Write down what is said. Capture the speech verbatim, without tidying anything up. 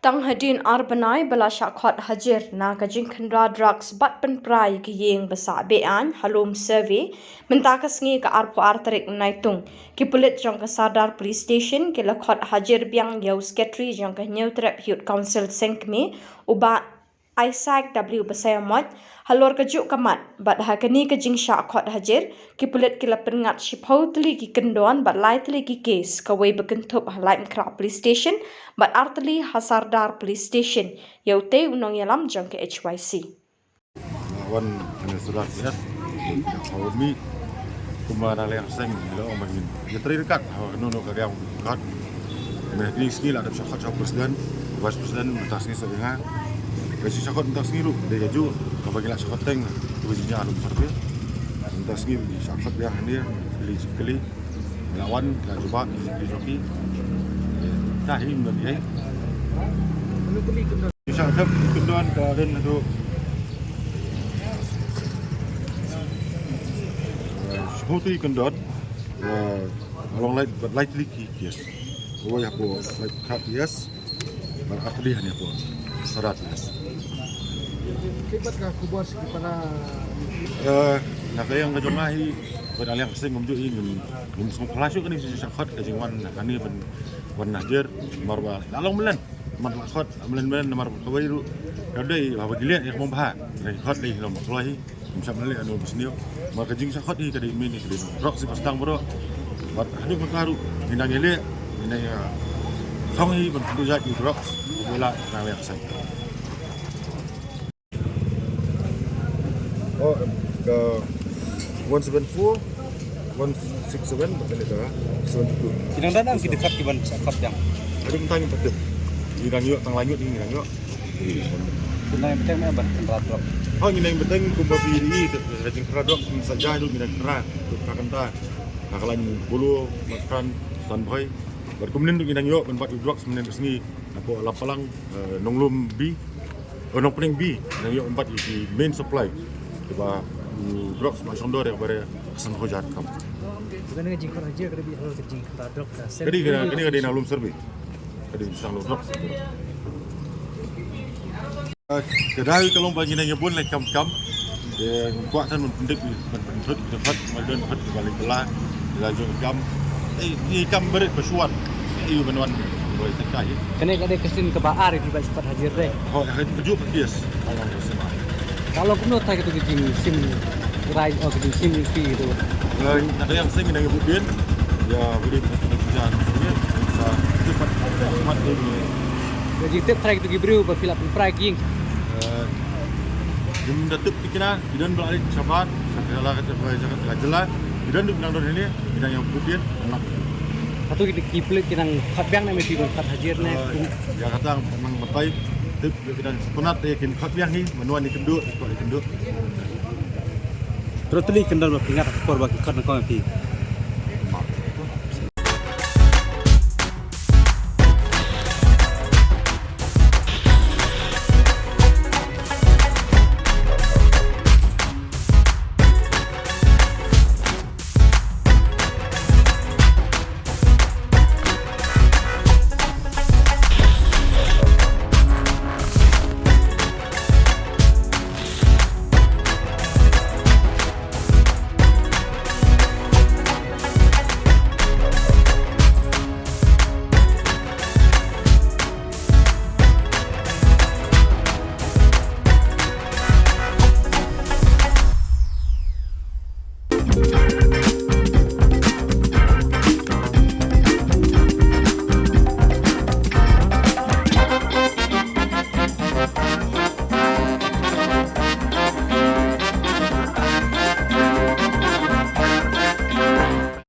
Tang hadien ar bnai ba la shah khot hajir na ka jingkhynra drugs bad pynpra ïa ki ïing ba sah be-aiñ ha Lum Survey, mynta ka sngi ka arphew ar tarik Naitung, ki pulit jong ka Sardar Police Station ki la khot hajir biang ïa u Secretary jong ka Hynñiewtrep Youth Council Seng Kmie, u Bah Isaac W Basaiawmoit, halor kajuh ka mat, bad ha kane ka jingshah khot hajir, ki pulit ki la pynngat shiphew tylli ki kyndon bad lai tylli ki case, kawei ba kynthup ha Laitumkhrah Police Station bad ar tylli ha Sardar Police Station, ïa utei u nongïalam jong ka H Y C. Wan hane surat ya. Hawa mi kuma na leng seng lo ma ngin. Ya teri dekat hawa no no ka riang kat. Me ni sngi la da shakot shakot president, vice president, mynta sngi sa nga. Ka shi shakot mynta sngi lu de ya ju. Ka bagi la shakot teng tu ji nya lu sarbe. Mynta sngi di shakot yang ni kali kali. Lawan la jubab di joki. Tahi mun ye. Shah dep kyndon ka ren tu. Shiphew tylli kyndon. Long lai bad lai tylli ki case. Wai hapoh lai kat case. Bad ar tylli hane hapoh Sardar case. Kibat ka khubor sha ki para. Eh, na ka ïing ka jong nga hi, bad na liang ka seng kumjuh hi, ngim, ngim sngewphylla shuh kane shi shakot ka jingwan na kane ban wan hajir, namar ba la long mlien. Mat la khot, mlien mlien namar kawei ruh. Ka dei ba ba gileh ïa ka bom bha. Ka khot dei long ba kloi hi. Ym shah mlien anu ba sniew. Mar ka jingshah khot hi ka dei mini ka dei. Rok shi ba sdang baroh. Bad haduh mynta ruh. Ngi nang ïaleh. Ngi nang ïa thong hi ban pynduh ïa ki rok. Ba la nang ïa ka sai. Oh, em, ka one seven four, one six seven, bad ka seven two two. Ki dang don ki dkhot ki ban shah khot jang. Haduh mynta ngim pat tip. Ki dang ïoh tang la ïoh, ki dang ïoh. Ki dang ïoh tang ban khynra drok. Oh, ki dang ïoh tang kumba phi ri, ka jingkhynra drok, sa ja ïoh ki dang khynra. Ka kanta. Ka lain bulu, matran, standby. Bad kumne ki dang ïoh ban bat drok mynne ka sngi. Hapoh Lapalang, eh, Nonglum B. Oh, Nongpyning B, nang ïoh ban bat ïa ki main supply. Kiba, mm, drugs ba shong dor ïa ka bare ka san hajar kam. Kane ka jingkhot hajir ka dei halor ka jingkhot drugs ka. Kane ka, kane ka dei na Lum Survey. Ka dei sang lo drugs. Ka dei ka long ba ngi nang ïa bun lai kam kam. Te kwah tang ban pyndik ban pynthut ban pynthut ban pynthut ban pynthut ban pynthut. Ila jong kam. Eh, i kam berit ba shuan. I ban wan. Roi tekai. Kane ka dei ka sien kaba ar ïa ki ba shakot hajir dei. Hoi, ha ka juh ka kies. Ka long ka sien ar. Ka long kumno thai katu ka jingshim rai, oh, ka jingshim jingphi tu. Eh, na ka liang seng nang ïa bud dien. Ïa bud dien ka jingjan. Sa tu pat mat dien. Ka jingtip thai katu ki briew ba phi la pynpra ki ïing. Eh, jingtip tikna. Ki don ba la leit shabar, shabar la ka jylla, shabar la ka jylla. Ki don duk nang don hini, ki dang ïa bud dien, nang. Katu ki, ki pulit ki nang khot biang ne, me phi ban khot hajir ne. Eh, ïa kata nang batai, tip ki dang sepenat ïa kin khot biang hi, mano ïa kynduh, ïa kynduh. Terus tylli kyndon ba phi ngat ha ka por ba ki khot nang kong phi.